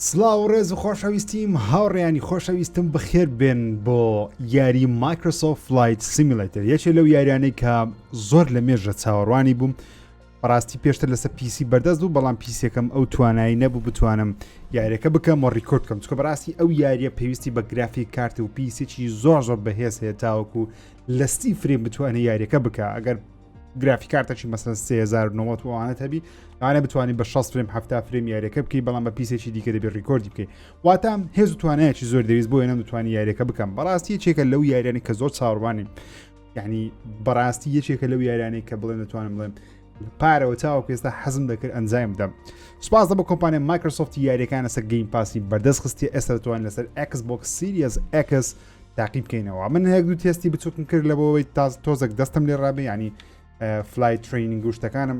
سڵاو و ڕێز و خۆشەویستیم هاوڕێیانی خۆشەویستم بەخێر بێن بۆ یاری Microsoft Flight Simulator یەکێ لەو یاریانەی کە زۆر لە مێژە چاوەڕوانی بووم بەڕاستی پێشتر لەسەر PC بەردەست بوو بەڵام PC ەکەم ئەو توانایی نەبوو بتوانم یاریەکە بکەم و record بکەم چکە بەڕاستی ئەو یاریە پێویستی بە graphic card و PC ێکی زۆر زۆر بەهێز هەیە تاوەکو لە 30 frame بتوانێت یاریەکە بکە ئەگەر graphic card ەکی مەسەن 3900 وانە هەبی لەوانە بتوانانی بە 60 frame 70 frame یاریەکە بکەی بەڵام بە PC ێکی دیکە دەبێت record ی بکەی واتە هێز و توانایەکی زۆر دەویست بۆ نەمتوانی یاریەکە بکەم بەڕاستی یەکێکە لەو یاریانی کە زۆر چاوەڕوانیم یعنی بەڕاستی یەکێکە لەو یاریانەی کە بڵێن دەتوانم بڵێم پارەوە تاوەکو ئێستا حەزم دەکرد ئەنجام بدەم سوپاس بۆ کۆمپانیا Microsoft ی یاریەکان لەسەر Game Pass ی بەردەست خستی ئێستا دەتوانین لەسەر Xbox Series X تاقی بکەینەوە من هەیەک دوو تێستی بچووکم کرد لە بۆەوەی تاز تۆزێک دەستم لێ ڕابێ ینی flight training و شتەکانم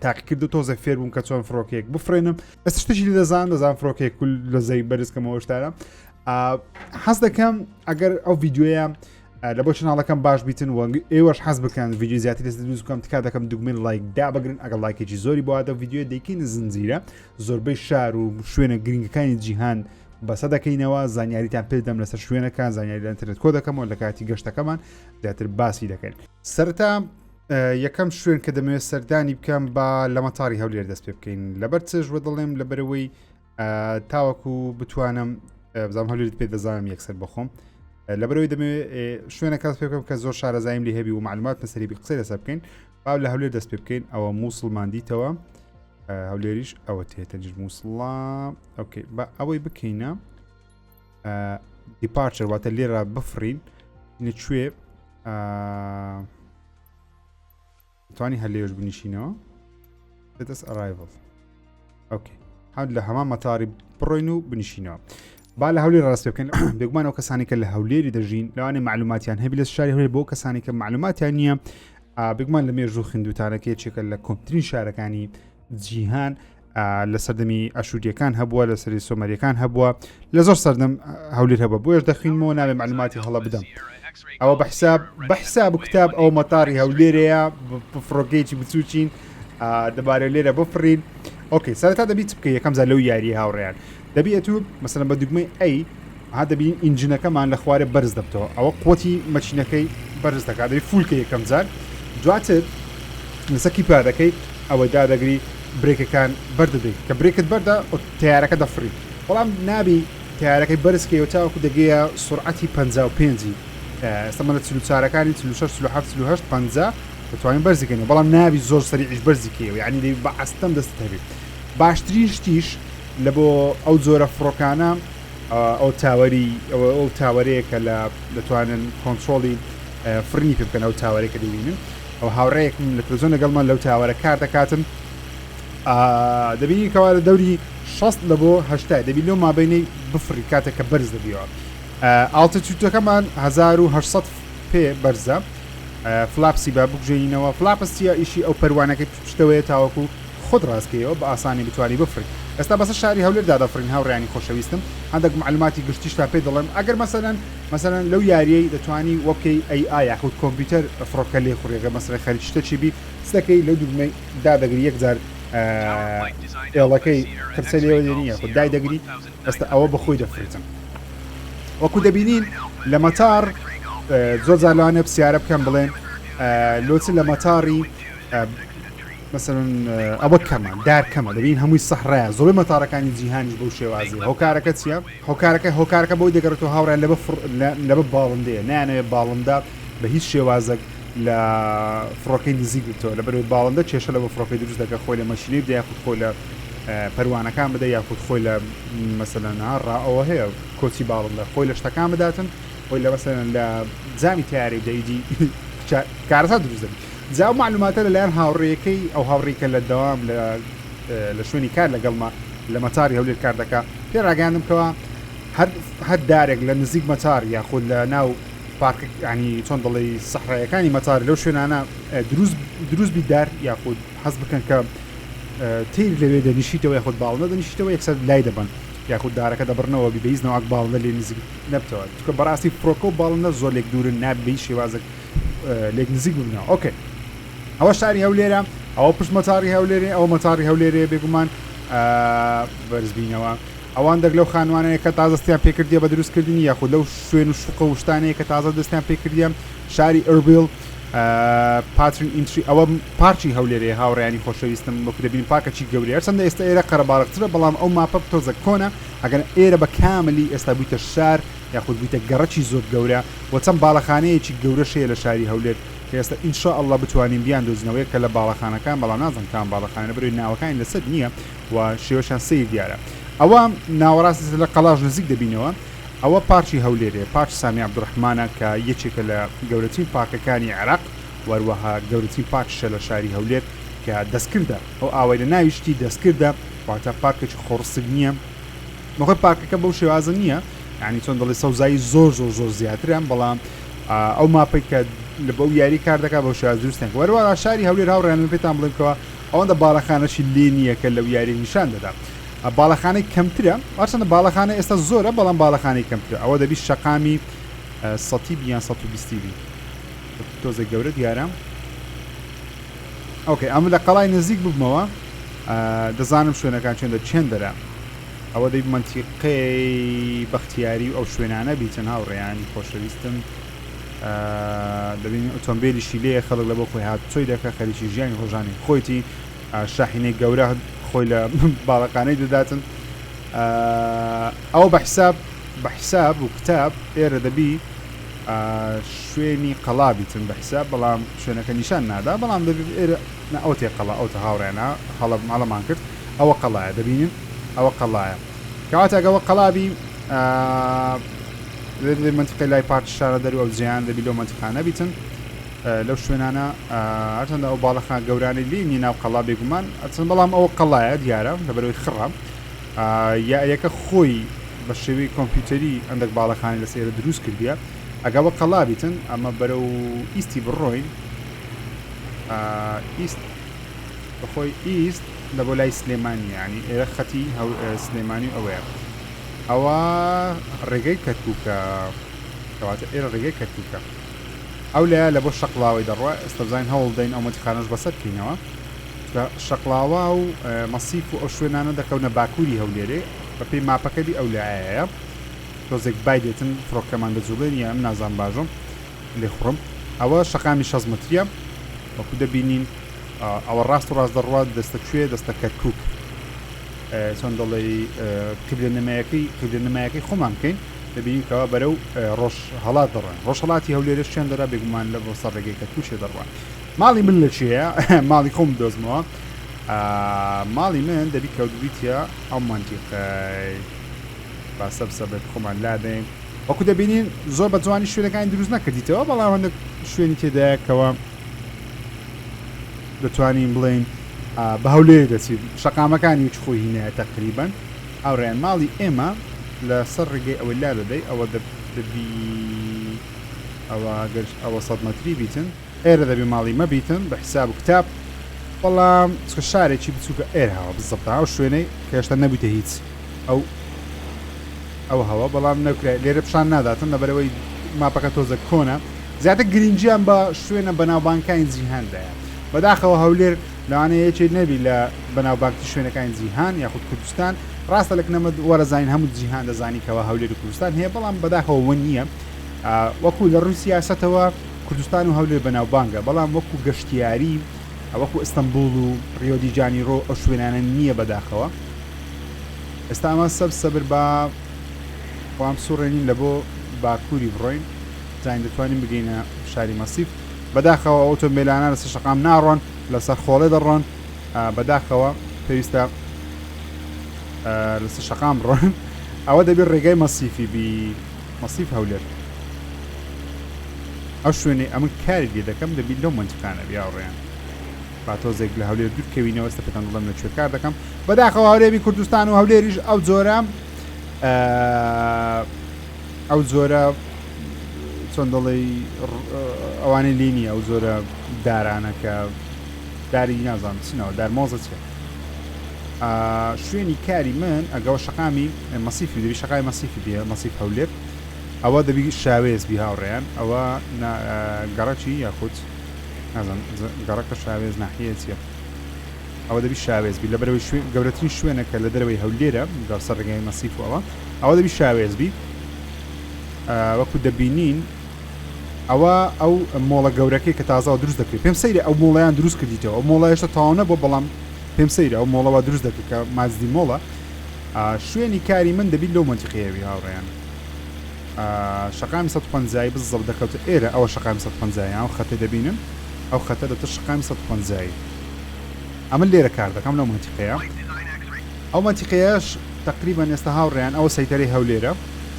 تاقیکرد و تۆزێک فێر بووم کە چۆن فڕۆکێک بفرێنم ئێستا شتێکی لێ دەزان دەزان فڕۆکێک کول لە زەوی بەرزکەمەوە شتارە حەز دەکەم ئەگەر ئەو ڤیدیۆیە لە بۆ channel ەکەم باش بیتن و ئێوەش حەز بکەن ڤیدیۆ زیاتر لەسەر دروست بکەم تکا دەکەم دوگمەی like دابگرن ئەگەر لایکێکی زۆری بۆ هاتە ڤیدیۆ دەیکەین زنجیرە زۆربەی شار و شوێنە گرنگەکانی جیهان بەسە دەکەینەوە زانیاریتان پێ دەم لەسەر شوێنەکان زانیاری لە ئینتەرنێت کۆ دەکەمەوە لە کاتی گەشتەکەمان زیاتر باسی دەکەین. سەرەتا یەکەم شوێن کە دەمەوێت سەردانی بکەم با لە مەتاری هەولێر دەست پێ بکەین لەبەر چێژ وە دەڵێم لەبەرەوەی تاوەکو بتوانم بزانم هەولێرت پێ دەزانم یەکسەر بخۆم لەبەرەوەی دەمەوێت شوێنەکە پێ بکەم کە زۆر شارەزایم لێ هەبی و معلومات لەسەری بی قسەی لەسەر بکەین با لە هەولێر دەست پێ بکەین ئەوە مووسڵمان دیتەوە هەولێریش ئەوە تێتەنجر مووسڵا okay بە ئەوەی بکەینە departure واتە لێرە بفرین لەکوێ توانی هەر لێش بنیشینەوە دەست arrival okay هەر لە هەمان مەتاری بڕۆین و بنیشینەوە با لە هەولێر ڕاست بکەن بێگومان ئەو کەسانی کە لە هەولێری دەژین لەوانێ معلوماتیان هەبی لە شاری هەولێر بۆ کەسانی کە معلوماتیان نییە بێگومان لە مێژوو خوێندوتانەکە یەکێکە لە کۆنترین شارەکانی جیهان لە سەردەمی ئەشوریەکان هەبووە لە سەری سۆمەریەکان هەبووە لە زۆر سەردەم هەولێر هەبووە بۆیش دەخینمەوە نابێ معلوماتی هەڵە بدەم ئەوە بە حساب بە حساب و کتاب ئەو مەتاری هەولێرەیە فڕۆکەیەکی بچووکین دەبارێ لێرە بفڕین okay سەرەتا دەبی چ بکە یەکەم جار لەو یاری هاوڕێیان دەبی ئەتوو مەسەلەن بە دوگمەی A ها دەبینین engine ەکەمان لە خوارێ بەرز دەبتەوە ئەوە قوتی مەچینەکەی بەرز دەکات دەبی full کە یەکەم جار دواتر لەسەر keypad ەکەی ئەوە دادەگری brake ەکان بەردەدەیت کە brake ت بەردا تیارەکە دەفڕی بەڵام نابی تیارەکەی بەرزکەیەوە تاوەکو دەگەیە سرعەتی 55 ئێستا مەلە 44ەکانی 46 47 48 50 دەتوانین بەرزیکەینەوە بەڵام نابی زۆر سەریعیش بەرزیکەیەوە یعنی دەبی بە ئەستەم دەستت هەبێت باشترین شتیش لە بۆ ئەو جۆرە فڕۆکانە ئەو tower ی ئەو tower ەیە کە لە دەتوانن کۆنترۆڵی فڕینی پێ بکەن ئەو tower ەی کە دەبینن ئەو هاوڕێیەکم لە تەلەڤزیۆن لەگەڵمان لەو tower ە کار دەکاتن دەبینی کەوا لە دەوری 60 لە بۆ هەشتا دەبی لەو مابینەی بفڕی کاتێک کە بەرز دەبیەوە altitude ەکەمان 1800 پێ بەرزە flaps ی با بکوژێنینەوە flaps چیە ئیشی ئەو پەروانەکەی پشتەوەیە تاوەکو خۆت ڕاستکەیەوە بە ئاسانی بتوانی بفڕی ئێستا بەسەر شاری هەولێردا دەفڕین هاوڕێیانی خۆشەویستم هەندێک معلوماتی گشتیشتان پێ دەڵێم ئەگەر مەسەلەن مەسەلەن لەو یاریەی دەتوانی وەبکەی ئەی ئای یاخود کۆمپیوتەر فڕۆکە لێ خوڕی گەر مەسەلەن خەریکی شتەکی بی چ دەکەی لەو دوگمەی دادەگری یەک جار ئێڵەکەی قرچە لێوە دێنی یاخود دایدەگری ئێستا ئەوە بەخۆی دەفڕیتن وەکو دەبینین لە مەتار زۆر جار لەوانەیە پرسیارە بکەم بڵێن لۆچ لە مەتاری مەسەلەن ئەوە کەمە دار کەمە دەبین هەمووی سەحرایە زۆربەی مەتارەکانی جیهانیش بەو شێوازی هۆکارەکە چییە هۆکارەکە هۆکارەکە بۆی دەگەڕێتەوە هاوڕیان لە لە بە باڵندەیە نایانەوێت باڵندە بە هیچ شێوازێک لە فڕۆکەی نزیک ببتەوە لە بەرەوەی باڵندە کێشە لە بە فڕۆکەی دروست دەکە خۆی لە مەشینەی بدە یاخود خۆی لە پەروانەکان بدە یاخود خۆی لە مەسەلەن ڕا ئەوە هەیە کۆچی باڵندە خۆی لە شتەکان بداتن خۆی لە مەسەلەن لە جامی تیارەی بدە ئیدی کارەسات دروست دەبێت جا ئەو مەعلوماتە لەلایەن هاوڕێیەکەی ئەو هاوڕێی کە لە دەوام لە لە شوێنی کار لەگەڵمە لە مەتاری هەولێر کار دەکا پێ ڕاگەیاندم کەوا هەر هەر دارێک لە نزیک مەتار یاخود لە ناو پارک ینی چۆن دەڵێی سەحرایەکانی مەتار لەو شوێنانە دروست دروست بی دار یاخود حەز بکەن کە تیر لەوێ دەنیشیتەوە یاخود باڵندە دەنیشیتەوە یەکسەر لای دەبەن یاخود دارەکە دەبڕنەوە بی بە هیچ نەوعەک باڵندە لێ نزیک نەبتەوە چونکە بەڕاستی فڕۆکە و باڵندە زۆر لێک دوورن نابێ بە هیچ شێوازێک لێک نزیک ببنەوە okay ئەوە شاری هەولێرە ئەوە پشت مەتاری هەولێرێ ئەوە مەتاری هەولێرێ بێگومان بەرزبینەوە. ئەوان دەک لەو خانوانەیە کە تازە دەستیان پێکردیە بە دروستکردنی یاخود لەو شوێن و شوقە و شتانەیە کە تازە دەستیان پێکردیە شاری ئەربیل پاترین ئینتری ئەوە پارکی هەولێرەیە هاوڕێیانی خۆشەویستم وەکو دەبینن پارکەکی گەورەیە هەرچەندە ئێستا ئێرە قەرەباڵغترە بەڵام ئەو ماپە تۆزە کۆنە ئەگەر ئێرە بە کاملی ئێستا بوویتە شار یاخود بوویتە گەڕەکی زۆر گەورە و چەند باڵەخانەیەکی گەورەش هەیە لە شاری هەولێر کە ئێستا ان شاء اللە بتوانین بیاندۆزینەوە یەکە لە باڵەخانەکان بەڵام نازانم کام باڵەخانە لەبەرئەوەی ناوەکانی لەسەر نییە و شێوەشیان سەیر دیارە ئەوە ناوەڕاست لە قەڵاش نزیک دەبینەوە ئەوە پارکی هەولێرێ پارکی سامی عەبدولڕەحمانە کە یەکێکە لە گەورەترین پارکەکانی عێراق و هەروەها گەورەترین پارکیشە لە شاری هەولێر کە دەستکردە ئەو ئاوای لە ناویشتی دەستکردە واتە پارکێکی خۆڕسک نییە بەخۆی پارکەکە بەو شێوازە نییە یعنی چۆن دەڵێ سەوزایی زۆر زۆر زۆر زیاترە بەڵام ئەو ماپەی کە لە بەو یاری کار دەکات بەو شێواز دروستیان کردوە هەروەها شاری هەولێر هاوڕێیان من پێتان بڵێم کەوا ئەوەندە باڵەخانەشی لێ نییە کە لەو یاری نیشان دەدا باڵەخانەی کەمترە هەرچەندە باڵەخانە ئێستا زۆرە بەڵام باڵەخانەی کەمترە ئەوە دەبی شەقامی سەتی بی یان 120 بی تۆزێک گەورە دیارە ئۆکەی ئەمە لە قەڵای نزیک ببمەوە دەزانم شوێنەکان چێندە چێندەرە ئەوە دەی مەنتیقەی بەختیاری و ئەو شوێنانە بیتن هاوڕێیانی خۆشەویستم دەبینین ئۆتۆمبیلیشی لێیە خەڵک لە بۆ خۆی هاتوچۆی دەکا خەریکی ژیانی ڕۆژانەی خۆیتی شاحینەی گەورە خۆی لە باڵەخانەی دەداتن ئەوە بە حساب بە حساب و کتاب ئێرە دەبی شوێنی قەڵا بیتن بە حساب بەڵام شوێنەکە نیشان نادا بەڵام دەبی ئێرە ئەو تێ قەڵا ئەو هاوڕێنە هەڵە هەڵەمان کرد ئەوە قەڵایە دەبینن ئەوە قەڵایە کەواتە ئەگەوە قەڵابی لە مەنتیقەی لای پارتی شارەدەر و ئەو جێیان دەبی لەو مەنتیقانە بیتن لەو شوێنانە هەرچەندە ئەو باڵەخان گەورانەی لێ نیە ناو قەڵا بێگومان ئەچن بەڵام ئەوە قەڵایە دیارە لەبەرەوەی خڕە یاریەکە خۆی بە شێوەی کۆمپیوتەری ئەندێک باڵەخانی لە سێرە دروست کردیە ئەگەوە قەڵا بیتن ئەمە بەرەو east ی بڕۆین east بەخۆی east لە بۆ لای سلێمانی یانی ئێرە خەتی سلێمانی و ئەوەیە ئەوە ڕێگەی کەرکووکە کەواتە ئێرە ڕێگەی کەرکووکە ئەو لایە لە بۆ شەقڵاوەی دەڕوا ئێستا بزانین هەوڵ دەین ئەو مەتیخانەش بەسەر کەینەوە شەقڵاوە و مەسیف و ئەو شوێنانە دەکەونە باکووری هەولێرێ بەپێی ماپەکە بی ئەو لایەیە تۆزێک بای دێتن فڕۆکەمان دەجوڵێن یا ئەم نازان باژۆم لێخوڕم ئەوە شەقامی 6 متریە وەکو دەبینین ئەوە ڕاست و ڕاست دەڕوات دەستە کوێ دەستە کەرکک چۆن دەڵێی قیبلە نمایەکەی قیبلە نمایەکەی خۆمان بکەین دەبینین کەوا بەرەو ڕۆژ هەڵات دەڕۆین ڕۆژهەڵاتی هەولێرش چێن دەرا بێگومان لە بۆ سەر ڕێگەی کەرکوکێ دەڕوا ماڵی من لە چێە ماڵی خۆم دۆزمەوە ماڵی من دەبی کەوتبیتە ئەو مەنتیقەی با سەب سەبت خۆمان لادەین وەکو دەبینین زۆر بە جوانی شوێنەکانی دروست نەکردیتەوە بەڵام هەندێک شوێنی تێدایە کەەوە دەتوانین بڵێین بە هەولێر دەچیت شەقامەکانی وچ خۆی هینایە تەقریبەن هاوڕێیان ماڵی ئێمە لە سەر ڕێگەی ئەوەی لا دەدەی ئەوە دەبی ئەوە گەر ئەوە سەد مەتری بیتن ئێرە دەبی ماڵی مە بیتن بە حیساب و کتاب بەڵام چکە شارێکی بچووکە ئێرە هەوە بزەبتە ئەو شوێنەی کە هێشتا نەبوویتە هیچ ئەو ئەو هەوە بەڵام نەکرا لێرە پیشان ناداتن لەبەرئەوەی ماپەکە تۆزە کۆنە زیاتر گرنگیان بە شوێنە بەناوبانگەکانی جیهان دایە بەداخەوە هەولێر لەوانەیە یەکێک نەبی لە بەناوبانگترین شوێنەکانی جیهان یاخود کوردستان ڕاستە لە کنەمە وەرەزانین هەموو جیهان دەزانی کەوا هەولێر و کوردستان هەیە بەڵام بەداخەوە وە نییە وەکو لە ڕووی سیاسەتەوە کوردستان و هەولێر بەناوبانگە بەڵام وەکو گەشتیاری وەکو ئیستەنبوڵ و ڕیۆ دی جانیرۆ ئەو شوێنانە نییە بەداخەوە ئێستا ئەمە سەب سەبر با وام سوڕێنین لە بۆ باکووری بڕۆین زانین دەتوانین بگەینە شاری مەسیف بەداخەوە ئەو ئۆتۆمبیلانە لەسەر شەقام ناڕۆن لەسەر خۆڵێ دەڕۆن بەداخەوە پێویستە لەسەر شەقام بڕۆن ئەوە دەبێت ڕێگای مەسیفی بی مەسیف هەولێر ئەو شوێنەی ئەمن کاری لێ دەکەم دەبی لەو مەنتیقانە بی هاوڕێیان با تۆزێک لە هەولێر دوور کەوینەوە ئێستا پێتان دەڵێم لە کوێ کار دەکەم بەداخەوە هەولێری کوردستان و هەولێریش ئەو جۆرە ئەو جۆرە چۆن دەڵێی ئەوانەی لێ نییە ئەو جۆرە دارانە کە داری نازانم چنەوە دار مۆزە چیە شوێنی کاری من ئەگەوە شەقامی مەسیفی دەبی شەقای مەسیفی بێ مەسیف هەولێر ئەوە دەبی شاوێز بی هاوڕێیان ئەوە گەڕەکی یاخود نازانم گەڕەکە شاوێز ناحیە چیە. ئەوە دەبی شاوێز بی لەبەرەوەی شوێن گەورەترین شوێنە کە لە دەرەوەی هەولێرە لە سەر ڕێگای مەسیف و ئەوە ئەوە دەبی شاوێز بی وەکو دەبینین ئەوە ئەو مۆڵە گەورەکەی کە تازەوە دروست دەکرێت پێم سەیرە ئەو مۆڵیان دروست کردیتەوە ئەو مۆڵە هێشتا تەواو نەبووە بەڵام پێم سەیرە ئەو مۆڵەوە دروست دەکرێت کە مازدی مۆڵە شوێنی کاری من دەبیت لەو مەنتیقەیەوی هاوڕێیان شەقامی 150 بزەب دەکەوتە ئێرە ئەوە شەقامی 150 ئەو خەتە دەبینن ئەو خەتە دەتە شەقامی 150 ئەمن لێرە کار دەکەم لەو مەنتیقەیە ئەو مەنتیقەیەش تقریبا ئێستا هاوڕێیان ئەوە سەیتەرەی هەولێرە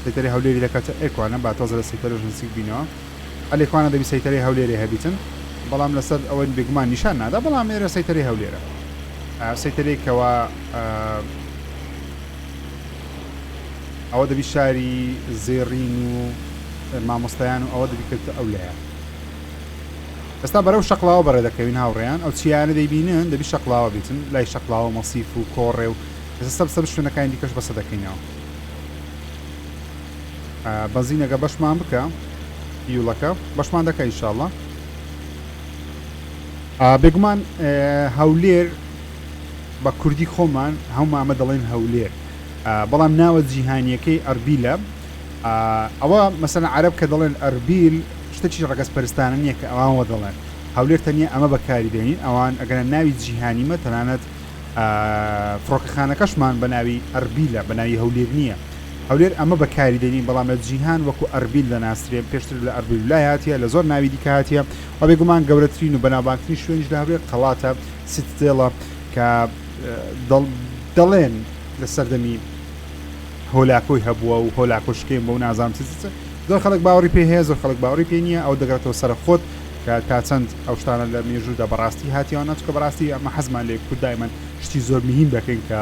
سەیتەرەی هەولێری دەکاتە ئێکوانە با تۆزە لە سەیتەرەش نزیک بینەوە ئەلێکوانە دەبی سەیتەرەی هەولێرێ هەبیتن بەڵام لەسەر ئەوەی بێگومان نیشان نادا بەڵام ئێرە سەیتەرەی هەولێرە سەیتەرەی کەوا ئەوە دەبی شاری زێڕین و مامۆستایان و ئەوە دەبی کردە ئەو لایە ئێستا بەرەو شەقڵاوە بەڕێ دەکەوین هاوڕێیان ئەو چیایانە دەیبینن دەبی شەقڵاوە بیتن لای شەقڵاوە مەسیف و کۆڕێ و ئێستا سەر سەر شوێنەکانی دیکەش بەسە دەکەینەوە بەنزینەکە بەشمان بکە یوڵەکە بەشمان دەکە ئیشاءاللە بێگومان هەولێر بە کوردی خۆمان هەموو ئەمە دەڵێن هەولێر بەڵام ناوە جیهانیەکەی ئەربیلە ئەوە مەسەلەن عەرەب کە دەڵێن ئەربیل شتەکی ڕەگەز پەرستانە نییە کە ئەوان وە دەڵێن هەولێر تەنیا ئەمە بەکاری دێنین ئەوان ئەگەرە ناوی جیهانیمە تەنانەت فڕۆکەخانەکەشمان بە ناوی ئەربیلە بە ناوی هەولێر نییە هەولێر ئەمە بەکاری دێنین بەڵام لە جیهان وەکو ئەربیل دەناسرێ پێشتر لە ئەربیل لای هاتیە لە زۆر ناوی دیکە هاتیە و بێگومان گەورەترین و بەناوبانگترین شوێنیش لە هەولێر قەڵاتە سیتدێڵە کە دەڵێن لە سەردەمی هۆلاکۆی هەبووە و هۆلاکۆ شکێن بۆ نازانم چ چ زۆر خەڵک باوەڕی پێ هەیە زۆر خەڵک باوەڕی پێ نییە ئەو دەگەڕێتەوە سەر خۆت کە تا چەند ئەو شتانە لە مێژوودا بەڕاستی هاتیەوە نا چونکە بەڕاستی ئەمە حەزمان لێ کورد دایمەن شتی زۆر مهیم دەکەین کە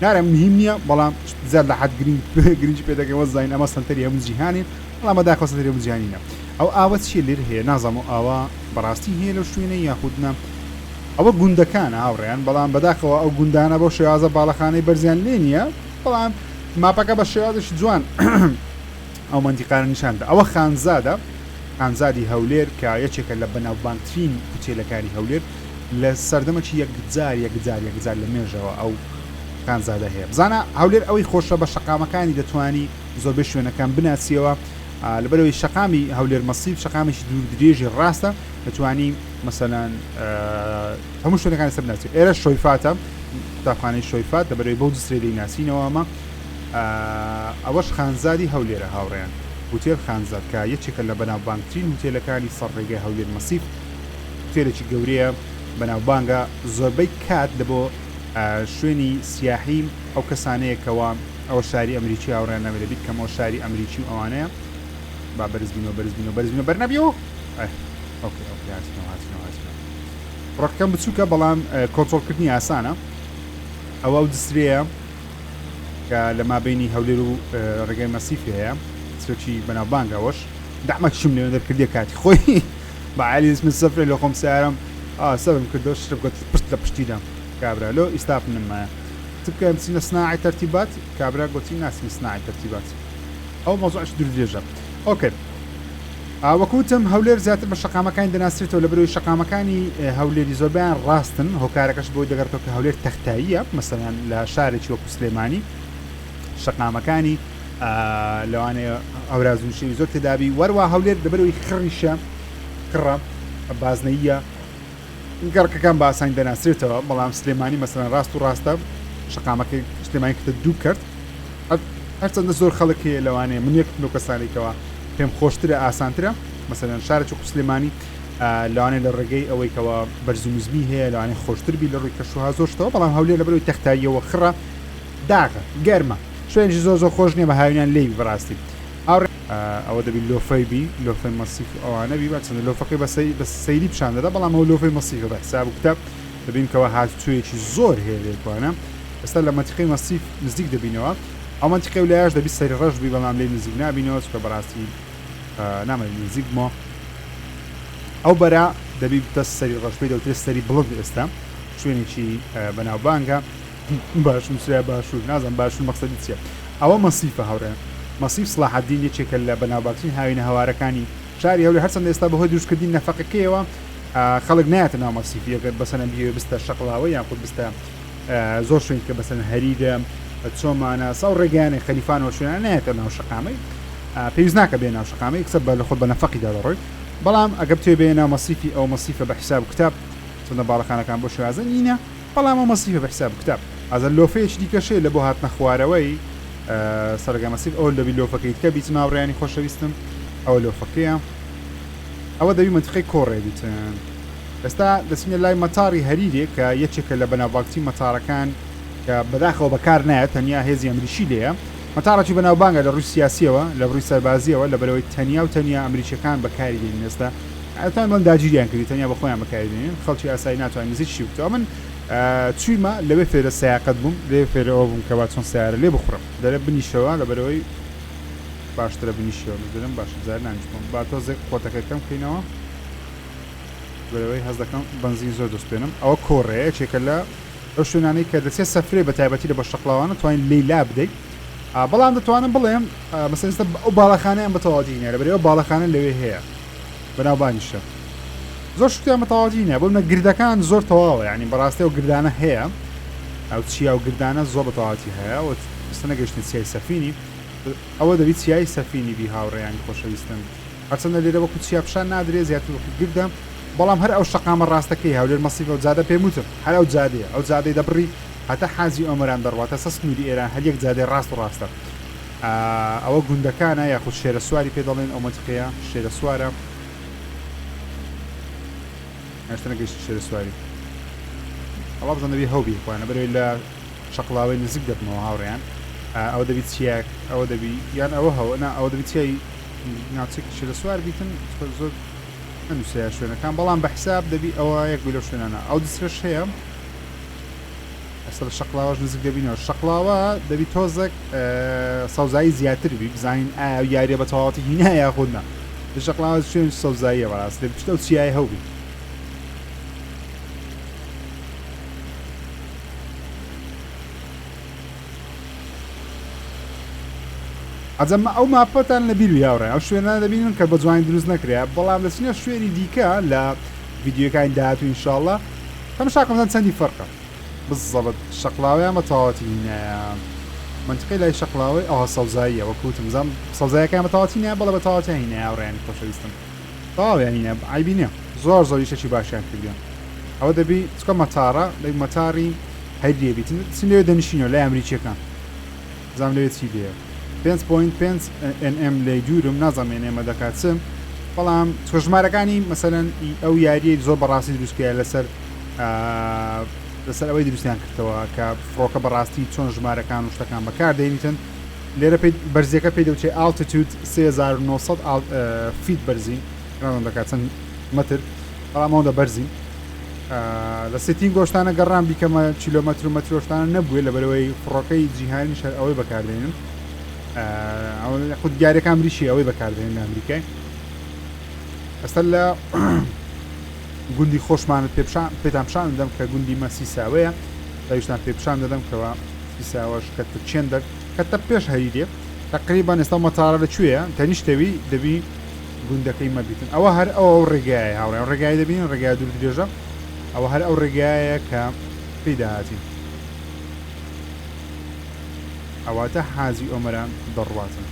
نارە مهیم نییە بەڵام زیاد لە حەد گرنگ گرنگی پێ دەکەین وە زانین ئەمە سەنتەری هەموو جیهانین بەڵام بەداخەوە سەنتەری هەموو جیهانی نییە ئەو ئاوە چییە لێر هەیە نازانم ئەو ئاوە بەڕاستی هەیە لەو شوێنە یاخود نا ئەوە گوندەکانە هاوڕێیان بەڵام بەداخەوە ئەو گوندانە بەو شێوازە باڵەخانەی بەرزیان لێ نییە بەڵام ماپەکە بە شێوازێکی جوان ئەو مەنتیقانە نیشان دەدا. ئەوە خانزادە، خانزادی هەولێر کە یەکێکە لە بەناوبانگترین هوتێلەکانی هەولێر، لە سەردەمەکی یەکجار یەکجار یەکجار لە مێژەوە ئەو خانزادە هەیە. بزانە هەولێر ئەوەی خۆشە بە شەقامەکانی دەتوانی زۆربەی شوێنەکان بناسیەوە، لەبەرئەوەی شەقامی هەولێر مەسیف شەقامێکی دوور درێژی ڕاستە دەتوانی مەسەلەن هەموو شوێنەکانی سەر بناسی. ئێرە شۆیفاتە، قوتابخانەی شۆیفات، لەبەرئەوەی بەو جسرەی دەیناسینەوە ئەمە. ئەوەش خانزادی هەولێرە هاوڕێیان. هوتێل خانزاد کە یەکێکە لە بەناوبانگترین هوتێلەکانی سەر ڕێگای هەولێر مەسیف، هوتێلێکی گەورەیە بەناوبانگە، زۆربەی کات لە بۆ شوێنی سیاحی ئەو کەسانەیە کەوا ئەوە شاری ئەمریکی هاوڕێیان ناوێ لەبیر کەم ئەوە شاری ئەمریکی و ئەوانەیە. با بەرز بینەوە بەرز بینەوە بەرز بینەوە بەر نەبیەوە. ئەه okay okay هاتینەوە هاتینەوە هاتینەوە. فڕۆکەکەم بچووکە بەڵام کۆنترۆڵکردنی ئاسانە. ئەوە ئەو جسرەیە کە لە مابینی هەولێر و ڕێگای مەسیفی هەیە سرۆکی بەناوبانگ ئەوەش دەعمەکیشم لێ دەرکردیە کاتی خۆی بە عالی اسم سەفرێ لە خۆم سیارم سەبم کردەوە شتم گوت پشت لە پشتیدام کابرا لۆ ئیستاف نمایە تبکە بچینە سناعی تەرتیبات کابرا گوتی ناسین سناعی تەرتیبات ئەو مەوزوعش دوور درێژە okay وەکو وتم هەولێر زیاتر بە شەقامەکانی دەناسرێتەوە لەبەرئەوەی شەقامەکانی هەولێری زۆربەیان ڕاستن هۆکارەکەش بۆی دەگەڕێتەوە کە هەولێر تەختاییە مەسەلەن لە شارێکی وەکو سلێمانی شەقامەکانی لەوانەیە هەوراز و نشێوی زۆر تێدابی وەروە هەولێر لەبەرئەوەی خڕیشە خڕە بازنەیە گەڕەکەکان بە ئاسانی دەناسرێتەوە بەڵام سلێمانی مەسەلەن ڕاست و ڕاستە شەقامەکەی سلێمانی کردە دوو کەرت هەرچەندە زۆر خەڵک هەیە لەوانەیە من یەکم لەو کەسانەی کەوا پێم خۆشترە ئاسانترە مەسەلەن شارێکی وەکو سلێمانی لەوانەیە لە ڕێگەی ئەوەی کەوا بەرز و نزمی هەیە لەوانەیە خۆشتر بی لە ڕووی کەشوها زۆر شتەوە بەڵام هەولێر لەبەرەوەی تەختاییەوە خڕە داغە گەرمە شوێنێکی زۆر زۆر خۆش نییە بە هاوینان لێی بی بەڕاستی هاوڕێ ئەوە دەبی لۆفەی بی لۆفەی مەسیف و ئەوانە بی بەچەندە لۆفەکەی بە سەی بە سەیری پیشان دەدا بەڵام ئەوە لۆفەی مەسیفە بە حساب و کتاب دەبین کەوا هاتوچۆیەکی زۆر هەیە لێکوانە ئێستا لە مەنتیقەی مەسیف نزیک دەبینەوە ئەو مەنتیقەی و لایەش دەبی سەری ڕەش بی بەڵام لێی نزیک نابینەوە چونکە بەڕاستی نامەوێت نزیک بمەوە ئەو بەرە دەبی بتە سەری ڕەش پێی دەوترێت سەری بڵند ئێستا شوێنێکی بەناوبانگە باش نووسرا باشوور نازانم باشوور مەقسەدی چییە ئەوە مەسیفە هاوڕێیان مەسیف سڵاحەدین یەکێکە لە بەناوبانگترین هاوینە هەوارەکانی شاری هەولێر هەرچەندە ئێستا بەهۆی دروستکردنی نەفەقەکەیەوە. خەڵک نایەتە ناو مەسیفی ئەگەر بەسەنە بیەوێ بستە شەقڵاوە یان خود بستە زۆر شوێن کە بەسەن هەریرە چۆمانە ساو ڕێگەیانە خەلیفانەوە شوێنە نایەتە ناو شەقامەی پێویست ناکە بێ ناو شەقامەی قسە بە لە خۆت بە نەفەقیدا دەڕۆی بەڵام ئەگە بتێ بێ ناو مەسیفی ئەو مەسیفە بە حیساب کتاب چەندە باڵەخانەکان بۆ شێوازە نینە بەڵام ئەو مەسیفە بە حیساب کتاب ئازە لۆفەیەکی دیکەشەیە لە بۆ هاتنە خوارەوەی سەرگە مەسیف ئەوە لەبی لۆفەکەی تکە بیت ماوڕیانی خۆشەویستم ئەوە لۆفەکەیە ئەوە دەبی مەنتیقەی کۆڕێ بیتن. ئێستا دەچینە لای مەتاڕی هەریرێ کە یەکێکە لە بەناوبانگترین مەتاڕەکان کە بەداخەوە بەکار نایەت تەنیا هێزی ئەمریکی لێیە. مەتاڕێکی بەناوبانگە لە ڕووی سیاسیەوە لە ڕووی سەربازیەوە لەبەرئەوەی تەنیا و تەنیا ئەمریکیەکان بەکاری دێنن ئێستا ئەتوانین بڵێم داگیریان کردی تەنیا بە خۆیان بەکاری دێنن خەڵکی ئاسایی ناتوانێت نزیکیشی بکەوە من چوویمە لەوێ فێرە سیاقەت بووم لێ فێرە ئەوە بووم کەوا چۆن سیارە لێ بخوڕم دەرێ بنیشەوە لەبەرئەوەی باشترە بنیشیەوە من دەرێم باشە جار نانیشمەوە با تۆزێک قۆتەکە کەم کەینەوە بەرەوەی هەست دەکەم بەنزین زۆر دەستێنم ئەوە کۆڕەیە یەکێکە لە ئەو شوێنانەی کە دەچێت سەفرێ بە تایبەتی لە بە شەقڵاوانە توانین لی لا بدەیت بەڵام دەتوانم بڵێم مەسەن ئەو باڵەخانەیان بە تەواوەتی هینایە لەبەرئەوە باڵەخانە لەوێ هەیە بەناوبانگیشە زۆر شتیان بە تەواوەتی هینایە بۆ منە گردەکان زۆر تەواوە یعنی بەڕاستی ئەو گردانە هەیە ئەو چیا و گردانە زۆر بە تەواوەتی هەیە و ئێستا نەگەیشتن چیای سەفینی ئەوە دەبی چیای سەفینی بی هاوڕێیانی خۆشەویستم. هەرچەندە لێرە وەکو چیا پیشان نادرێ زیاتر وەکو گردە بەڵام هەر ئەو شەقامە ڕاستەکەی هەولێر مەسیفە و جادە پێم وتم هەر ئەو جادەیە ئەو جادەی دەبڕی هەتا حاجی ئۆمەران دەڕواتە سە سنووری ئێران هەر یەک جادەی ڕاست و ڕاستە ئەوە گوندەکانە یاخود شێرە سواری پێ دەڵێن ئەو مەنتیقەیە شێرە سوارە هێشتا نەگەیشتی شێرە سواری ئەوە بزان دەبی هەوبی خۆیانە بەرەوەی لە شەقڵاوەی نزیک دەبمەوە هاوڕێیان ئەوە دەبی چیاک ئەوە دەبی یان ئەوە هەوە نا ئەوە دەبی چیای ناوچێکی شێرە سوار بیتن زۆر نەنووسەیە شوێنەکان بەڵام بە حساب دەبی ئەوە یەک بی لەو شوێنانە ئەو دسرەش هەیە ئەستا لە شەقلاوەش نزیک دەبینەوە شەقلاوە دەبی تۆزێک سەوزایی زیاتر بی بزانین ئایا یاریە بە تەواوەتی هینا یاخود نا لە شەقلاوە شوێن سەوزاییە بەڕاستی دەبی پشت ئەو چیای هەوبی عەجەب ئەو ماپەتان لە بیر هاوڕێ ئەو شوێنە دەبینن کە بە جوانی دروست نەکرێ بەڵام دەچینە شوێنی دیکە لە ڤیدیۆکانی داهاتوو ئینشاءاللە تەماشاکەم چەندی فەرقە بزەبت شەقلاوەیان بە تەواوەتی هینایە منطقەی لای شەقلاوەی ئەوها سەوزاییە وەک وتم زام سەوزایەکەیان بە تەواوەتی نایە بەڵێ بە تەواوەتیان هینایە هاوڕێیانی خۆشەویستم تەواویان هینایە عەیبی نییە زۆر زۆر ئیشێکی باشیان کردیە ئەوە دەبی چکە مەتارە لەی مەتاری هەریە بیتن چ لەوێ دەنیشینەوە لای ئەمریکیەکان زام لەوێ چی لێیە 5.5 NM لێی دوورم نازانم NM دەکات چ بەڵام چکە ژمارەکانی مەسەلەن ئەو یاریەی زۆر بەڕاستی دروستکرا لەسەر لەسەر ئەوەی دروستیان کردەوە کە فڕۆکە بەڕاستی چۆن ژمارەکان و شتەکان بەکاردێنیتن لێرە پێی بەرزیەکە پێی دەوترێ altitude 3900 feet بەرزی نازانم دەکات چەند مەتر بەڵام ئەوەندە بەرزی لە setting گۆشتانە گەڕان بیکەمە کیلۆمەتر و مەترۆشتانە نەبووە لە بەرەوەی فڕۆکەی جیهانی شەر ئەوەی بەکاردێنن خود دیارەکان ئەمریکی ئەوەی بەکاردێن لە ئەمریکای ئەستا لە گوندی خۆشمانت پێتان پیشان دەدەم کە گوندی مە سیساوەیە داویشتان پێ پیشان دەدەم کەوا سیساوەش کەتە چێندەک کەتە پێش هەریرێ تقریبا ئێستا مەتارە لە کوێیە تەنیشتەوی دەبی گوندەکەی مەبیتن ئەوە هەر ئەو ئەو ڕێگایە هاوڕێ ئەو ڕێگای دەبین ڕێگای دوور درێژە ئەوە هەر ئەو ڕێگایە کە پێی داهاتین ئەواتە حاجی ئۆمەران دەڕواتن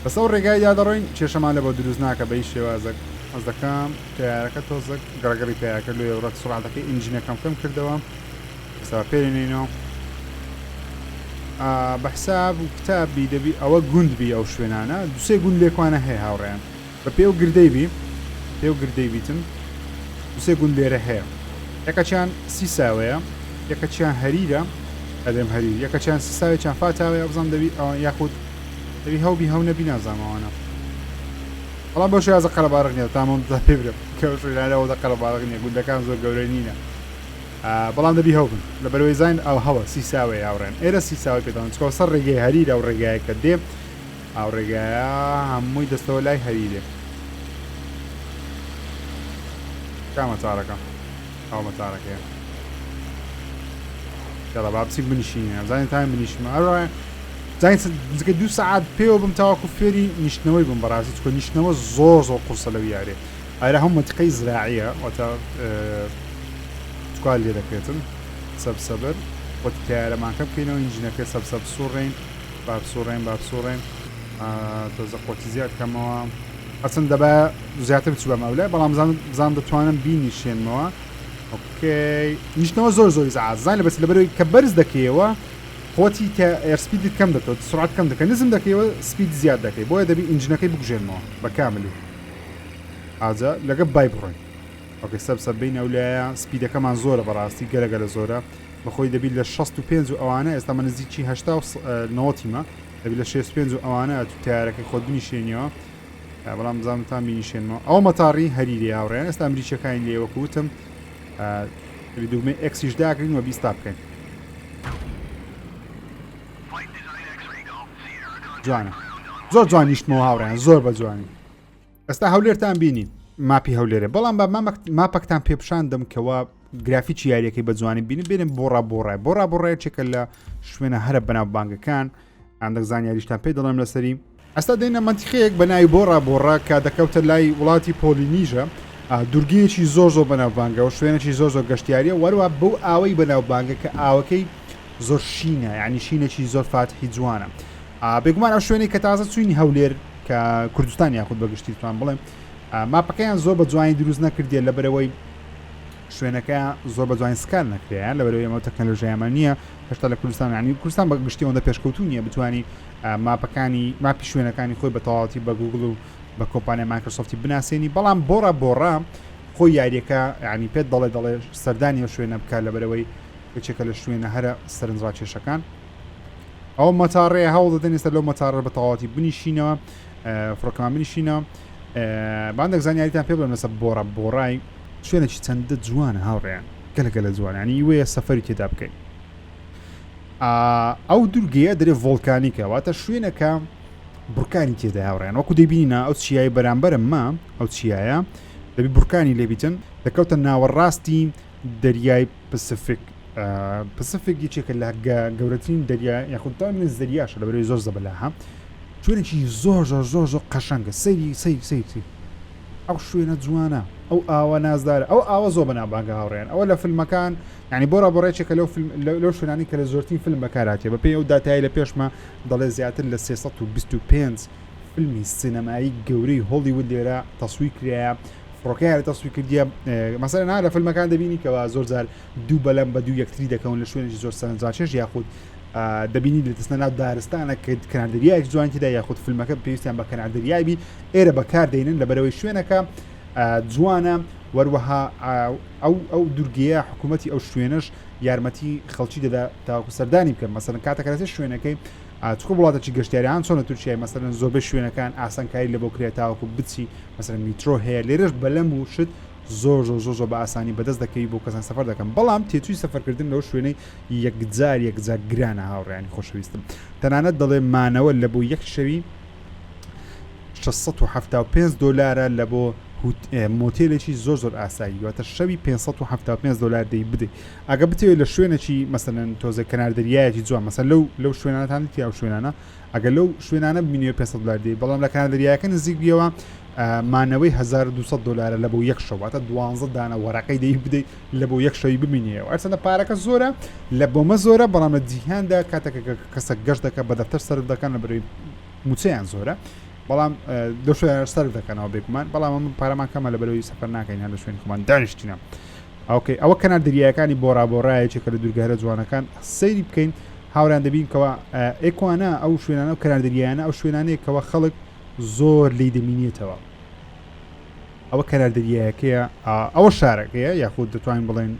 بەس ئەو ڕێگایدا دەڕۆین کێشەمان لە بۆ دروست ناکە بە هیچ شێوازێک حەز دەکەم تەیارەکە تۆزێک گڕگڕی پیاکە لۆیە ڕەت سوڕاتەکەی ئینجینەکەم کەم کردەوە ئێستا پێرێنینەوە بە حساب و کتاب بی دەبی ئەوە گوند بی ئەو شوێنانە دوسێ گوند لێکوانە هەیە هاوڕێیان بە پێ و گردەی بی پێ و گردەی بیتن دوسێ گوند لێرە هەیە یەکەچیان سیساوەیە یەکەچیان هەریرە ئەدەم هەریر یەکەچیان سیساوێکیان فاتاوەیە بزانم دەبی ئەوان یاخود دەبی هەو بی هەو نەبی نازانم ئەوانە بەڵام بەو شێوازە قەرەباڵغ نییە تامەوە پێ برم کە ئەو شوێنانە ئەوەندە قەرەباڵغ نییە گوندەکان زۆر گەورە نینە بەڵام دەبی هەو بن لەبەرەوەی زین ئەو هەوە سیساوەیە هاوڕێن ئێرە سیساوی پێدان چکەوە سەر ڕێگەی هەریر ئەو ڕێگایە کە دێ ئەو ڕێگایە هەمووی دەستەوە لای هەریرێ کامە تارەکە ئەو مەتارەکەیە یاڵا با بچین بنیشینە زانین تایم بنیشمە ئەڕێ. زانین نزیکەی دوو سەعات پێوە بم تاوەکو فێری نیشتنەوەی بم بەڕاستی چکە نیشتنەوە زۆر زۆر قورسە لەو یارێ ئایرە هەم مەتیقەی زراعیە واتە چکار لێ دەکرێتن سەب سەبر وەتی تیارەمانکە بکەینەوە ئینجینەکە سەب سەب سوڕین با بسوڕێن با بسوڕێن تۆزە قوتی زیاد کەمەوە هەرچەند دەبا زیاتر بچوبەم ئەولای بەڵام بزانم دەتوانم بینیشێنمەوە okay نیشتنەوە زۆر زۆری زعات زان لە بەس لەبەرەوەی کە بەرز دەکەیەوە قوتی کە airspeed ت کەم دەتەوە سرعت کەم دەکە نزم دەکەیەوە speed زیاد دەکەی بۆیە دەبی engine ەکەی بکوژێنمەوە بە کاملی ئاجا لەگە بای بڕۆین okay سەب سەب بین ئەولایە speed ەکەمان زۆرە بەڕاستی گەلە گەلە زۆرە بەخۆی دەبی لە 65 و ئەوانە ئێستا من نزیکی 80 و 90 مە دەبی لە 65 و ئەوانە تو تیارەکەی خۆت بنیشێنیەوە بەڵام بزانم تام بینیشێنمەوە ئەو مەتاڕی هەریری هاوڕێیان ئێستا ئەمریکیەکانی لێ وەکو وتم دەبی دوگمەی X یش داگرین و بیستا بکەین جوانە زۆر جوان نیشتمەوە هاوڕێیان زۆر بە جوانی ئێستا هەولێرتان بینی ماپی هەولێرە بەڵام بە ماپەکتان پێپشان دەم کەوا گرافیکی یاریەکەی بە جوانی بینی بێنم بۆ ڕا بۆ ڕای بۆ ڕا بۆ ڕایەکێکە لە شوێنە هەرە بەناوبانگەکان ئەندەک زانیاریشتان پێ دەڵێم لەسەری. ئێستا دێینە مەنتیقەیەک بە ناوی بۆڕا بۆڕا کە دەکەوتە لای وڵاتی پۆلینیژە، دوورگەیەکی زۆر زۆر بەناوبانگە و شوێنێکی زۆر زۆر گەشتیاریە و هەروەها بەو ئاوەی بەناوبانگە کە ئاوەکەی زۆر شینە یعنی شینێکی زۆر فاتحی جوانە. بێگومان ئەو شوێنەی کە تازە چووین هەولێر کە کوردستان یاخود بە گشتی توان بڵێم ماپەکەیان زۆر بە جوانی دروست نەکردیە لەبەرەوەی شوێنەکە زۆر بە جوانی scan نەکرێ لەبەرەوەی ئەمە تەکنەلۆژیایمان نییە هێشتا لە کوردستان یعنی کوردستان بە گشتی ئەوەندە پێشکەوتوو نییە بتوانی ماپەکانی ماپی شوێنەکانی خۆی بە تەواوەتی بە گوگل و بە کۆمپانیا مایکرۆسۆفتی بناسێنی بەڵام بۆڕا بۆڕا خۆی یاریەکە ینی پێت دەڵێ دەڵێ سەردانی ئەو شوێنە بکە لەبەرەوەی یەکێکە لە شوێنە هەرە سەرنجڕاکێشەکان ئەو مەتاڕەیە هەوڵ دەدەین ئێستا لەو مەتاڕە بە تەواوەتی بنیشینەوە فڕۆکەمان بنیشینەوە باندێک زانیاریتان پێ بڵێم لەسەر بۆڕا بۆڕای شوێنێکی چەندە جوانە هاوڕێیان گەلە گەلە جوانە یعنی وەیە سەفەری تێدا بکەین ئەو دوورگەیە دەرێ volcanic ە واتە شوێنەکە بورکانی تێدا هاوڕێیان وەکو دەبینە ئەو چیای بەرامبەرم ما ئەو چیایە دەبی بورکانی لێبیتن دەکەوتە ناوەڕاستی دەریای پسفیک پسفیک یەکێکە لە گەورەترین دەریا یاخود تا من زەریاشە لە بەرەوەی زۆر زەبەلاحە شوێنێکی زۆر زۆر زۆر زۆر قەشەنگە سەیری سەیر سەیر سەیر ئەو شوێنە جوانە ئەو ئاوە نازدارە ئەو ئاوە زۆر بەناوبانگە هاوڕێیان ئەوە لە فیلمەکان یعنی بۆرا بۆڕێکێکە لەو فیلم لەو شوێنانی کە لە زۆرترین فیلم بەکارهاتیە بەپێی ئەو داتای لە پێشمە دەڵێ زیاتر لە 325 فیلمی سینەمایی گەورەی هۆڵیوود لێرە تەسویر کرایە فڕۆکەیان تەسویر کردیە مەسەلەن ها لە فیلمەکان دەبینی کەوا زۆر جار دوو بەلەم بە دوو یەکتری دەکەون لە شوێنێکی زۆر سەرنجڕاکێش یاخود دەبینی لە دەستنە ناو دارستانە کە کەنار دەریایەک جوانی تێدا یاخود فیلمەکە پێویستیان بە کەنار دەریای بی ئێرە بەکار دەینن لە بەرەوەی شوێنەکە جوانە وەروەها ئەو ئەو دوورگەیە حکوومەتی ئەو شوێنەش یارمەتی خەڵکی دەدا تاوەکو سەردانی بکەن مەسەلەن کاتەکە لەسەر شوێنەکەی چکە وڵاتەکی گەشتیاریان چۆنە تورکیای مەسەلەن زۆربەی شوێنەکان ئاسانکاری لە بۆ کرێ تاوەکو بچی مەسەلەن میترۆ هەیە لێرەش بەلەم و شت زۆر زۆر زۆر زۆر بە ئاسانی بەدەست دەکەوی بۆ کەسان سەفەر دەکەن بەڵام تێچووی سەفەرکردن لەو شوێنەی یەکجار یەکجار گرانە هاوڕێیانی خۆشەویستم تەنانەت دەڵێ مانەوە لە بۆ یەک شەوی 675 دۆلارە لە بۆ مۆتێلێکی زۆر زۆر ئاسایی واتە شەوی 575 دلار دەی بدەیت ئەگە بتەوێت لە شوێنێکی مەسەلەن تۆزێک کەنار دەریایەکی جوان مەسەل لەو لەو شوێنانەتان دیتی ئەو شوێنانە ئەگەر لەو شوێنانە بمینیەوە 500 دلار دەی بەڵام لە کەنار دەریایەکە نزیک بیەوە مانەوەی 1200 دلارە لە بۆ یەک شەو واتە 12 دانە وەرەقەی دەی بدەیت لە بۆ یەک شەوی بمینیەوە هەرچەندە پارەکە زۆرە لە بۆمە زۆرە بەڵام لە جیهاندا کاتێک کە کەسە گەشت دەکە بە دەفتەر سەرف دەکەن لە بەرەی موچەیان زۆرە بەڵام لەو شوێنە سەرف دەکەنەوە بێگومان بەڵام ئەمە پارەمان کەمە لە بەرەوەی سەفەر ناکەین هەر لە شوێنی خۆمان دانیشتینە okay ئەوە کەنار دەریایەکانی بۆرا بۆرا یەکێکە لە دوورگە هەرە جوانەکان سەیری بکەین هاوریان دەبین کەوا ئێکوانا ئەو شوێنانە و کەنار دەریایانە ئەو شوێنانەیە کەوا خەڵک زۆر لی دەمینێتەوە ئەوە کەنار دەریایەکەیە ئەوە شارەکەیە یاخود دەتوانین بڵێن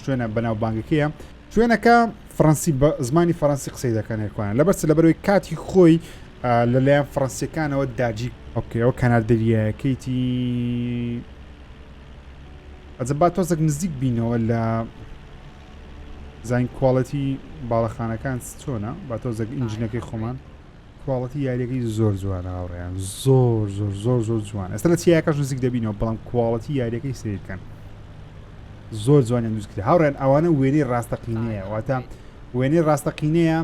شوێنە بەناوبانگەکەیە شوێنەکە فڕەنسی بە زمانی فەڕەنسی قسەی دەکەن هێرکوانە لەبەر چ لەبەرەوەی کاتی خۆی لەلایەن فڕەنسیەکانەوە داگیر okay ئەوە کەنار دەریایەکەیتی ئەجە با تۆزێک نزیک بینەوە لە زین quality باڵەخانەکان چۆنە با تۆزێک engine ەکەی خۆمان quality یاریەکەی زۆر جوانە هاوڕێیان زۆر زۆر زۆر زۆر جوان ئێستا لە چیاکەش نزیک دەبینەوە بەڵام quality یاریەکەی سیرکەن زۆر جوانیان دروست کرد هاوڕێن ئەوانە وێنەی ڕاستەقینەیە واتە وێنەی ڕاستەقینەیە.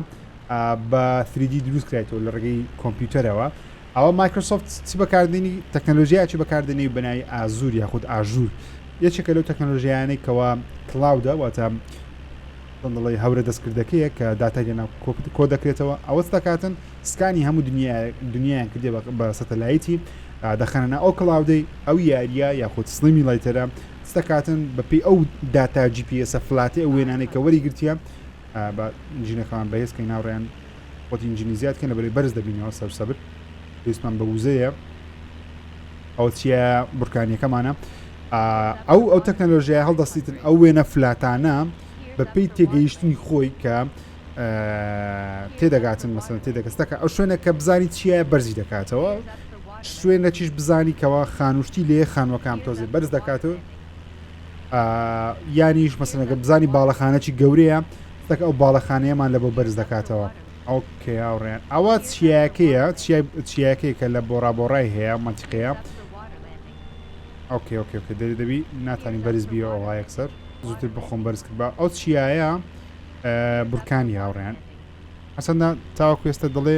بە 3D دروست کرایتەوە لە ڕێگەی کۆمپیوتەرەوە ئەوە مایکرۆسۆفت چ بەکاردێنی تەکنەلۆژیاکی بەکاردێنی بەناوی Azure یاخود Azure یەکێکە لەو تەکنەلۆژیانەی کەوا cloud ە واتە دەڵێ هەورە دەستکردەکەیە کە داتای لەناو کۆ دەکرێتەوە ئەوە دەکاتن scan ی هەموو دنیا دنیایان کردێ بە سەتەلایتی دەخەنە ناو ئەو cloud ەی ئەو یاریە یاخود simulator ە دەکاتن بەپی ئەو داتا GPS ە flat ی ئەو وێنانەی کە وەری گرتیە بە engine ەکەمان بەهێز کەین هاوڕێیان خۆت engine ی زیاد کەین لەبەرەی بەرز دەبینەوە سەر سەبر پێویستمان بە وزەیە ئەوە چیە بورکانیەکەمانە ئەو ئەو تەکنەلۆژیای هەڵدەستیتن ئەو وێنە flat انە بە پێی تێگەیشتنی خۆی کە تێدەگاتن مەسەن تێدەگەستەکە ئەو شوێنە کە بزانی چییە بەرزی دەکاتەوە شوێنە چیش بزانی کەەوە خانوشتی لێ خانوەکان تۆزێ بەرز دەکاتەوە یانیش مەسەنەگە بزانی باڵەخانەی گەورەیە تەک ئەو باڵەخانەیەمان لە بۆ بەرز دەکاتەوە okay هاوڕێیان ئەوە چیاکەیە چیاکەی کە لە بۆڕا بۆڕای هەیە مەنتیقەیە okay okay okay دەری دەبی ناتانی بەرز بیەوە ئەوها یەکسەر زووتر بخۆم بەرز کرد بە ئەو چیایە بورکانی هاوڕێیان ئەسەندە تاوەکو ئێستا دەڵێ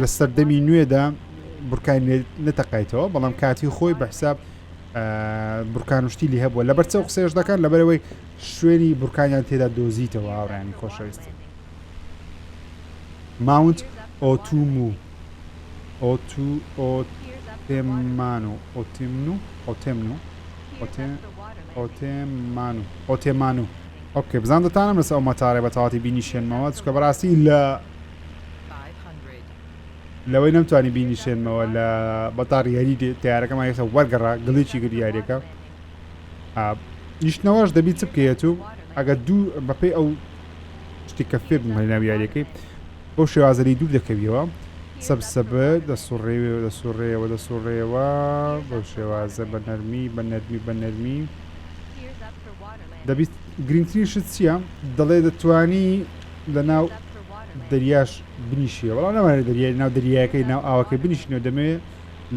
لە سەردەمی نوێدا بورکانی نەتەقایتەوە بەڵام کاتی خۆی بە حساب بورکانشتی لێ هەبووە لەبەر چەو قسەیش دەکەن لەبەرەوەی شوێنی بورکانیان تێدا دۆزیتەوە هاوڕیانی خۆشەویست ماونت ئۆتومو ئۆتو ئۆتێمانو ئۆتێمنو ئۆتێمنو ئۆتێمانو ئۆتێمانو okay بزان دەتانم لەسەر ئەو مەتارە بە تەواتی بینیشێنمەوە چکە بەڕاستی لە لەوەی نەمتوانی بینیشێنمەوە لە بەتاڕ یاری تیارەکەمان یەکسەر وەرگەڕا گڵێکی کرد یاریەکە نیشتنەوەش دەبی چ بکەیت و ئەگەر دوو بەپێی ئەو شتی کە فێر بووم ناو یاریەکەی بەو شێوازەری دوور دەکەویەوە سەب سەبر دەسوڕێوێ دەسوڕێەوە دەسوڕێەوە بەو شێوازە بە نەرمی بە نەرمی بە نەرمی دەبیت گرنگترین شت چییە دەڵێ دەتوانی لە ناو دەریاش بنیشیەوە بەڵام نامانەوێت دەریای ناو دەریایەکەی ناو ئاوەکەی بنیشینەوە دەمەوێت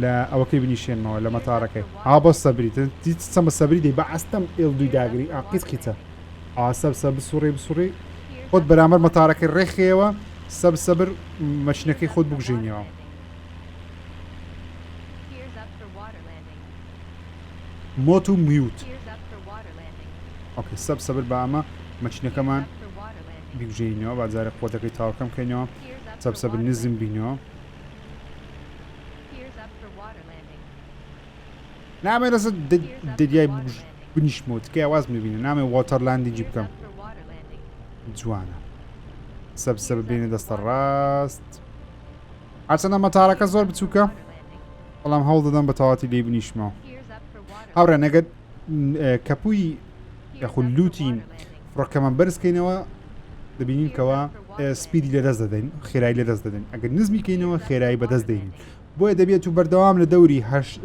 لە ئەوەکەی بنیشێنمەوە لە مەتارەکەی ئا بۆ سەبری چەمە سەبری دەی بە ئەستەم ئێڵ دوی داگری ئا قیچ قیچە ئا سەب سەب بسوڕی بسوڕی خۆت بەرامبەر مەتارەکەی ڕێخەیەوە سەب سەبر مەشینەکەی خۆت بگوژێنیەوە مۆت و میوت okay سەب سەبر بە ئەمە مەچینەکەمان بیگوژێنەوە با جارێ قوتەکەی تاوەکەم کەینەوە سەب سەبر نزم بینەوە نامێ لەسەر دەریای بنیشمەوە تکایە واز مبینە نامێ water landing ی بکەم جوانە سەب سەب بینە دەستە ڕاست هەرچەندە مەتارەکە زۆر بچووکە بەڵام هەوڵ دەدەم بە تەواتی لێی بنیشمەوە هاوڕێ نەگەر کەپووی یاخود لوتی فڕۆکەمان بەرزکەینەوە دەبینین کەوا speed ی لەدەست دەدەین خێرایی لەدەست دەدەین ئەگەر نزمی کەینەوە خێرایی بەدەست دەین بۆیە دەبێت و بەردەوام لە دەوری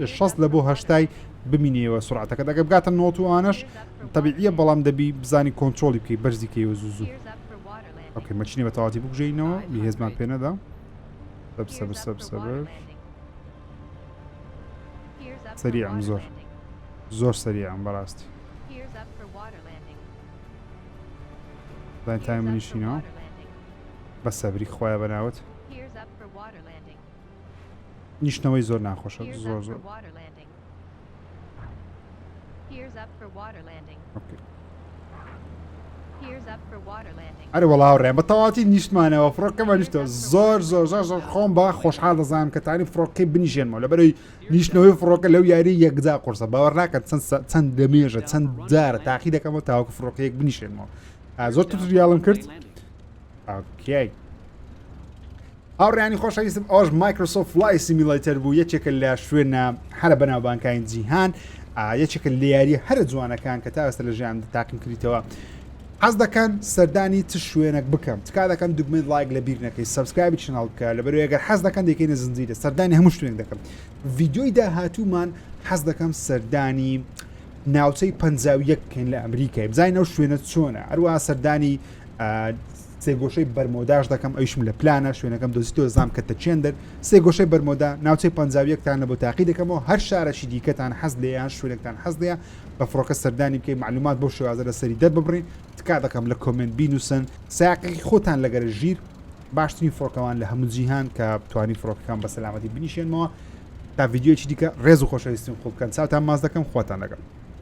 60 لە بۆ هەشتای بمینەوە سرعەتەکە دەگە بگاتە نۆت و ئانەش تەبیعیە بەڵام دەبی بزانی کۆنترۆلی بکەی بەرزی کەیەوە زوو زوو okay مەچینی بە تەواتی بگوژێینەوە بێهێزمان پێ نەدا سەب سەبر سەب سەبر سەریعم زۆر زۆر سەریعم بەڕاستی زین تای منیشینەوە بە سەبری خوایە بەناوت نیشتنەوەی زۆر ناخۆشە زۆر زۆر ئەرێ وەڵا هاوڕێیان بە تەواتی نیشتمانەوە فڕۆکەمان نیشتەوە زۆر زۆر زۆر زۆر خۆم بە خۆشحاڵ دەزانم کە تانی فڕۆکەی بنیشێنمەوە لەبەرەوەی نیشتنەوەی فڕۆکە لەو یاری یەکجا قورسە باوەڕ ناکەن چەند چەند دەمێژە چەند جارە تاقی دەکەمەوە تاوەکو فڕۆکەیەک بنیشێنمەوە زۆر tutorial م کرد okay هاوڕێیانی خۆشەویستم ئەوەش Microsoft Flight Simulator بوو یەکێکە لە شوێنە هەرە بەناوبانکانی جیهان یەکێکە لە یاری هەرە جوانەکان کە تا ئێستا لە ژیان تاقیم کردیتەوە حەز دەکەن سەردانی چ شوێنێک بکەم تکا دەکەم دوگمەی like لە بیر نەکەی subscribe ی channel بکە لەبەرەوەی ئەگەر حەز دەکەن دەکەینە زنجیرە سەردانی هەموو شوێنێک دەکەم ڤیدیۆی داهاتوومان حەز دەکەم سەردانی ناوچەی 51 بکەین لە ئەمریکای بزانین ئەو شوێنە چۆنە هەروەها سەردانی سێگۆشەی بەرمۆداش دەکەم ئەویشم لە پلانە شوێنەکەم دۆزیتەوە زام کە تەچێندەر سێگۆشەی بەرمۆدا ناوچەی 51 تان لە بۆ تاقی دەکەمەوە هەر شارەکی دیکەتان حەز لێ یان شوێنێکتان حەز لێیە بە فڕۆکە سەردانی بکەی معلومات بەو شێوازە لەسەری دەرببڕین تکا دەکەم لە comment بینوسن ساقی خۆتان لەگەرە ژیر. باشترین فڕۆکەوان لە هەموو جیهان کە توانی فڕۆکەکان بە سەلامەتی بنیشێنمەوە تا ڤیدیۆیەکی دیکە ڕێز و خۆشەویستیم قوڵ بکەن چاوتان ماز دەکەم خواتان لەگەڵ.